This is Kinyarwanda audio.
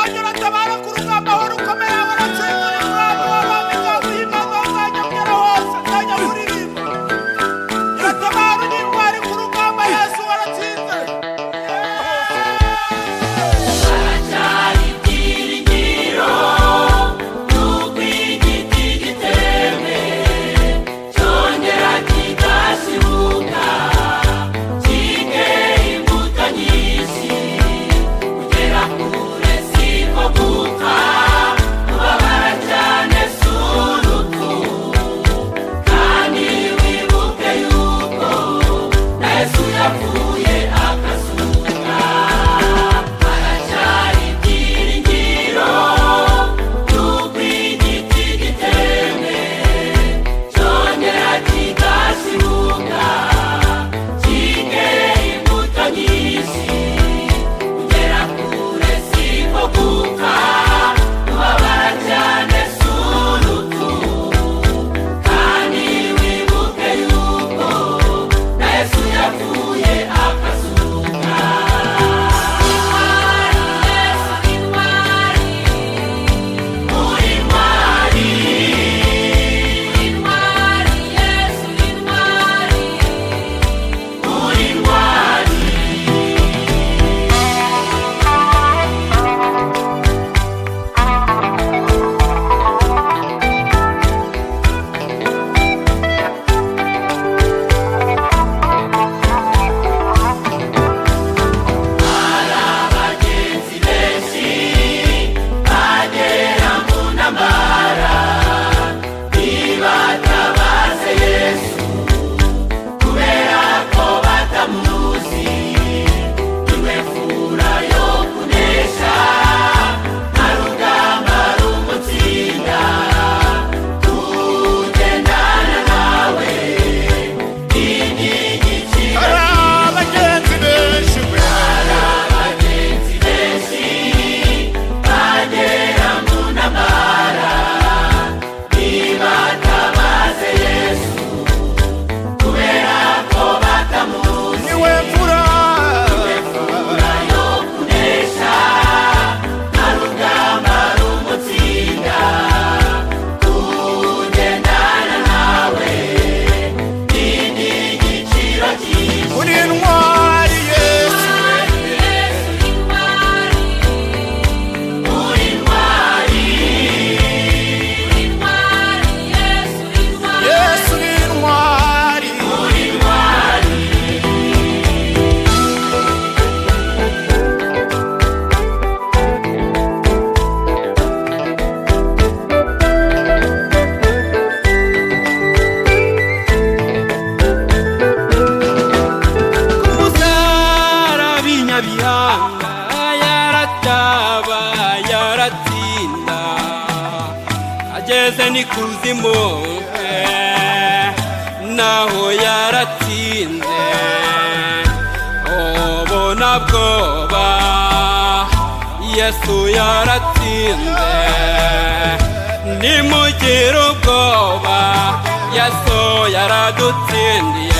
Wanjye uratabara ku rugamba aho rukomeye, waratsinze, uri mwami w'abami. Nzaguhimbaza aho nzajya ngera hose, nzajya kuririmba. Uratabara, uri intwari ku rugamba, Yesu waratsinze. Haracyari ibyiringiro y'uko igiti gitemwe cyongera kigashibuka, kikera imbuto nyinshi. Kugera kure siko gupfa, kubabara cyane si urupfu. Kandi wibuke yuko na Yesu yapfuye akazuka. Haracyari ibyiringiro y'uko igiti gitemwe cyongera kigashibuka, kikera imbuto nyinshi. Kugera kure siko gupfa, kubabara cyane si urupfu. Kandi wibuke yuko na Yesu yapfuye akazuka. Intwari Yesu, intwari, uri intwari. Intwari Yesu, intwari, uri intwari. Abagenzi benshi bagera mu ntambara ntibatabaze Yesu kubera ko batamuzi. Niwe mfura yo kunesha, nta rugamba rumutsinda. Tugendana nawe iby'igiciro. Hari abagenzi benshi we. Abagenzi benshi bagera mu ntambara ntibatabaze Yesu kubera ko batamuzi. Niwe mfura. Mfura yo kunesha, nta rugamba rumutsinda. Tugendana nawe iby'igiciro cyinshi. Uri intwari Yesu. Uri intwari. Yesu uri intwari. Uri intwari. Umusaraba inyabihanga yarataba yaratsinda, ageze n'ikuzimu naho yaratsinze. Ubona bwoba, Yesu yaratsinze. Nimugire ubwoba, Yesu yaradutsindiye.